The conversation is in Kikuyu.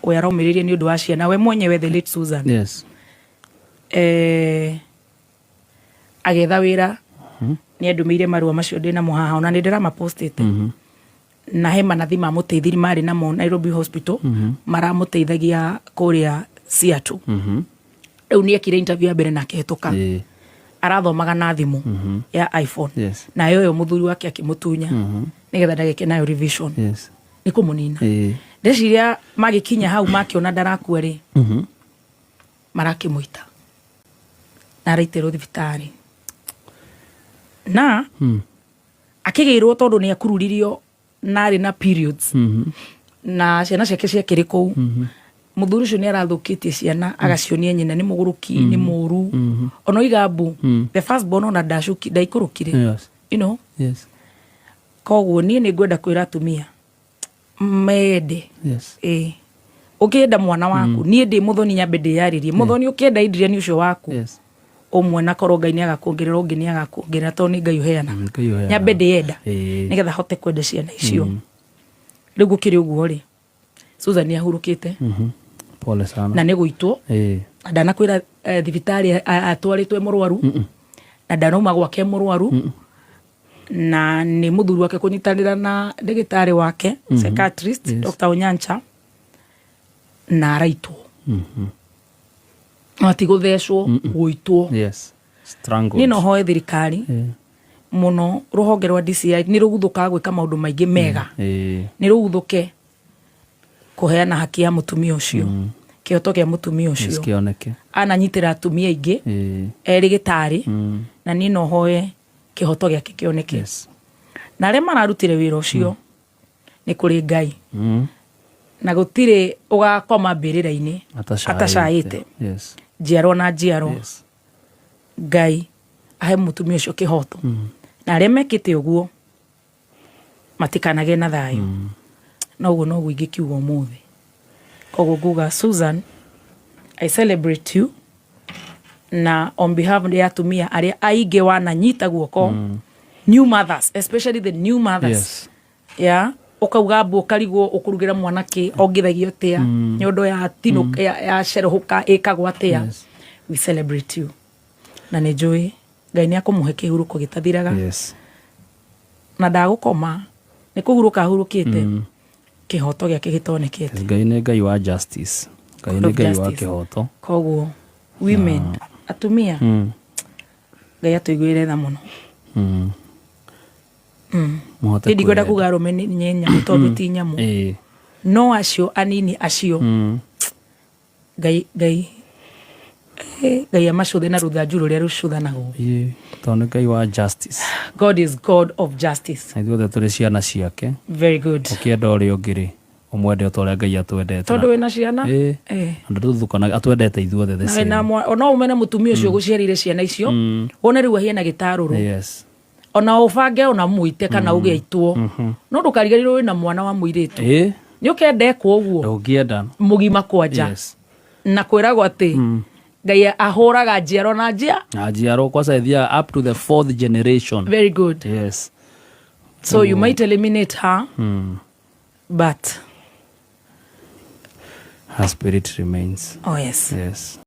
We aromĩrĩrie nĩ ũndũ wa ciana, we mwenyewe, the late Susan. Agetha wĩra, nĩ andũmĩire marũa macio ndĩ namo haha, ona nĩ ndĩramapostĩte, na he manathi mamũteithirie marĩ namo Nairobi Hospital, maramũteithagia kũrĩa Seattle. Rĩu nĩ ekire interview ya mbere na akĩhĩtũka. Arathomaga na thimũ ya iPhone. Nayo ĩyo mũthuri wake akĩmũtunya nĩgetha ndageke nayo revision. Nĩ kũmũnina. Ndeciria magĩkinya hau makĩona ndarakua rĩ, marakĩmũita na araitĩrwo thibitarĩ na akĩgĩrwo tondũ nĩ akururirio na arĩ na periods na ciana ciake ciakĩrĩ kũu. Mũthuri ũcio nĩ arathũkĩtie ciana, agacionia nyina nĩ mũgũrũki, nĩ mũru. Ona oiga mbu the first born ona ndacuki ndaikũrũkire. Koguo niĩ nĩ ngwenda kwĩra atumia mende. Ĩ, ũkĩenda mwana waku, niĩ ndĩ mũthoni, nyambe ndĩyarĩrie mũthoni, ũkĩenda Adrian ũcio waku ũmwe, na korwo Ngai nĩ agakuongerera ũngĩ, nĩ agakuongerera, tondũ nĩ Ngai ũheanaga. Ngai ũheanaga. Nyambe ndĩyenda nĩgetha hote kwenda ciana icio. Rĩu gũkĩrĩ ũguo rĩ, Susan nĩ ahurũkĩte. Pole sana. Na nĩ gũitwo. Na ndanakwĩra thibitarĩ atwarĩtwo e mũrwaru, na ndanauma gwake mũrwaru, na nĩ mũthuri wake kũnyitanĩra na ndagĩtarĩ wake, psychiatrist, Dr. Onyancha, na araitwo, no ti gũthecwo, gũitwo. Strangled. Niĩ no hoe thirikari mũno, rũhonge rwa DCI nĩ rũguthũkaga gwĩka maũndũ maingĩ mega, nĩ rũguthũke kũheana haki ya mũtumia ũcio, kĩhoto kĩa mũtumia ũcio Kĩoneke. Ananyitĩra atumia aingĩ erĩ gĩtarĩ, na niĩ no hoe kĩhoto gĩake kĩoneke. Na arĩa mararutire wĩra ũcio, nĩ kũrĩ Ngai, na gũtirĩ ũgakoma mbĩrĩra-inĩ atacaĩte. Njiarwa na njiarwa. Ngai ahe mũtumia ũcio kĩhoto, na arĩa mekĩte ũguo matikanagĩe na thayũ. Noguo noguo ingĩkiuga ũmũthĩ. Koguo nguga, Susan, I celebrate you, na on behalf ya atumia arĩa aingĩ wananyita guoko, new mothers, especially the new mothers, ya ukauga mbu ũkarigwo ũkũrugĩra mwana kĩ, ongithagio atĩa, nyondo ya tino ya cerohũka ĩkagwo atĩa. We celebrate you, na nĩ njũĩ Ngai nĩ akũmũhe kĩhurũko gĩtathiraga. Na ndagũkoma, nĩ kũhurũka ahurũkĩte, kĩhoto gĩake gĩtonekete. Ngai nĩ Ngai wa justice. Ngai nĩ God of Ngai wa justice. kĩhoto. Koguo women, atumia, Ngai atũiguĩre tha mũno. Mũhote Niĩ ndikwenda kwĩyenda. kuga arũme nĩ nyamũ, tondũ ti nyamũ. No acio anini acio, Ngai amacũthe na rũthanju rũrĩa rũcũthanagwo. Tondũ nĩ Ngai wa justice. God is God of justice. Na ithuothe tũrĩ ciana ciake. Very good. Ũkĩenda ũrĩa ũngĩ rĩ, ũmwende o ta ũrĩa Ngai atwendete. Tondũ wĩna ciana. Na ndũthukanaga, atwendete ithuothe the Na same. wĩna no umene mũtumia ũcio ũgũciarĩire ciana icio, wone rĩu ahiana gĩtarũrũ. Ona ũbange ona mũite kana ũgĩaitwo, no ndũkariganĩrwo wĩna mwana wa mũirĩtu. Nĩ ũkenda ekwo ũguo? Ndũngĩenda. Mũgima kwanja. Na kwĩragwo atĩ Ngai ahũraga njiaro na njia. Na njiaro, kwanza ithiaga up to the fourth generation. Very good. So you might eliminate her, but her spirit remains. Oh yes. Yes.